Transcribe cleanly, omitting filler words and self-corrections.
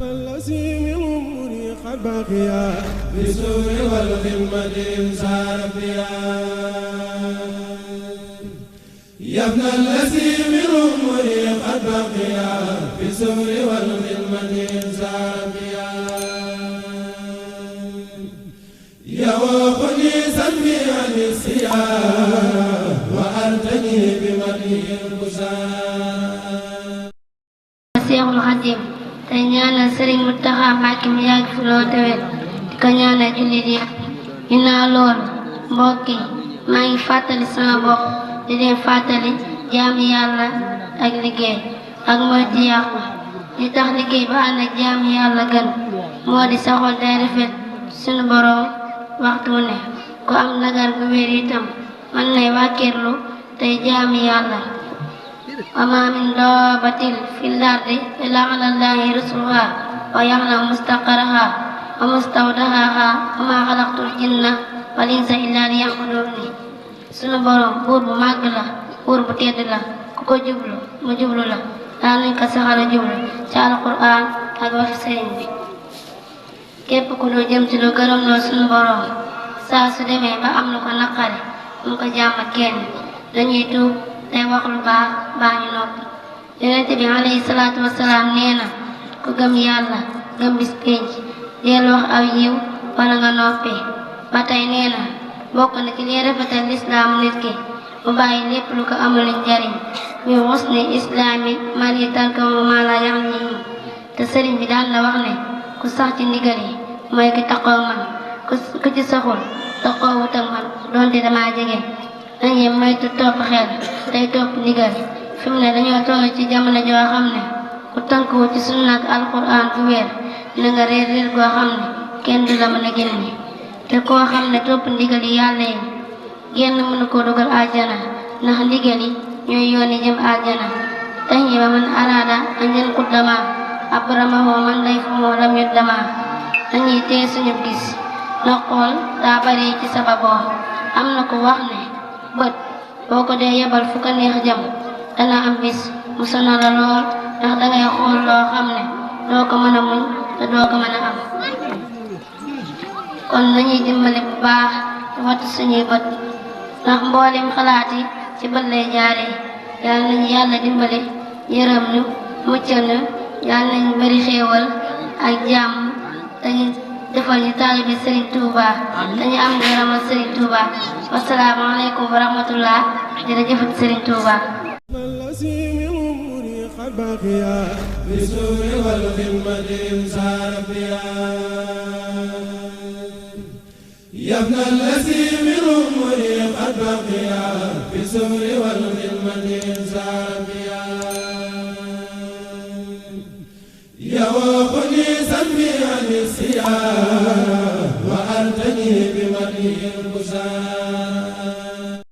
الذي من أمري قد بقيا بالسور والخدمة إنسان بيا يا ابن الذي من أمري قد بقيا بالسور والخدمة إنسان بيا يا وخلي سلمي عن السياح وأرتني بمدي البشار Seexul Xadiim tey ñaanal Sëriñ Muntaxa Mbàkke mu yàgg fi lool te wér di ko ñaanal jullit yi ginnaaw loolu mbokk yi maa ngi fàttali sama bopp di leen fàttali jaamu yàlla ak liggéey ak moytu yàqu li tax liggéey ba ànd ak jaamu yàlla gën moo di sa xol day rafet sunu boroom waxtu wu ne ku am nagar gu wér itam mën nay wàkkirlu tey jaamu yàlla وما من دابة في الأرض إلا على الله رزقها ويعلم مستقرها ومستودعها وما خلقت الجن والإنس إلا ليعبدوني sunu borom buur bu màgg la buur bu tedd la ku ko jublu mu jublu la daa nañ ko saxal a jublu ci alquran ak waxi sëriñ bi képp ku lu jëm ci lu gërëm loo sunu borom saa su demee ba am lu ko naqari mu ko jàmm kenn dañuy tuub tey wax lu baax baa ñu noppi yonent bi alayhi salaatu wasalaam nee na ku gëm yàlla gëm bis pénc deel wax aw yiw wala nga noppi ba tey nee na bokk na ci liy rafetal lislaam nit ki mu bàyyi lépp lu ko amul njariñ mi husni islaami man tarkahu maa laa ya'nihi te sëriñ bi daan na wax ne ku sax ci ndigal yi mooy ki taqoo man ku ci saxul taqoo wutam man doonte dama jege dañuy moytu topp xel tey topp ndigal fi mu ne dañoo toll ci jamono joo xam ne ku tënkuwu ci sunna ak alquran bu wér na nga réer réer goo xam ne kenn du la mën a génne te koo xam ne topp ndigal yi yàlla yi génn mënu ko dugal aljana ndax ndigal yi ñooy yooni jëm aljana tax yi ba man araada an yanqudama abramahu man lay fu moo lam yuddama dañuy tee suñu gis na xool daa bari ci sababoo am na ko wax ne bët boo ko dee yebal fu ko neex jëm dana am bis mu sonal la lool ndax dangay xool loo xam ne doo ko mën a muñ te doo ko mën a am kon nañuy dimbali bu baax te wattu suñuy bët ndax mboolem xalaat yi ci bët lay jaaree yàlla nañu yàlla dimbali yërëm ñu muccal ñu yàlla nañu bari xéewal ak jàmm dañu defal ñu taalibi Serigne Touba dañu am ngërëmal Serigne Touba wassalaamu aleykum wa rahmatullah jërëjëf Serigne Touba الذي من أمري قد بقيا بالسور والخدمة إنسان بيا يا ابن الذي من أمري قد بقيا بالسور والخدمة إنسان بيا يا وخلي سلمي عن السياح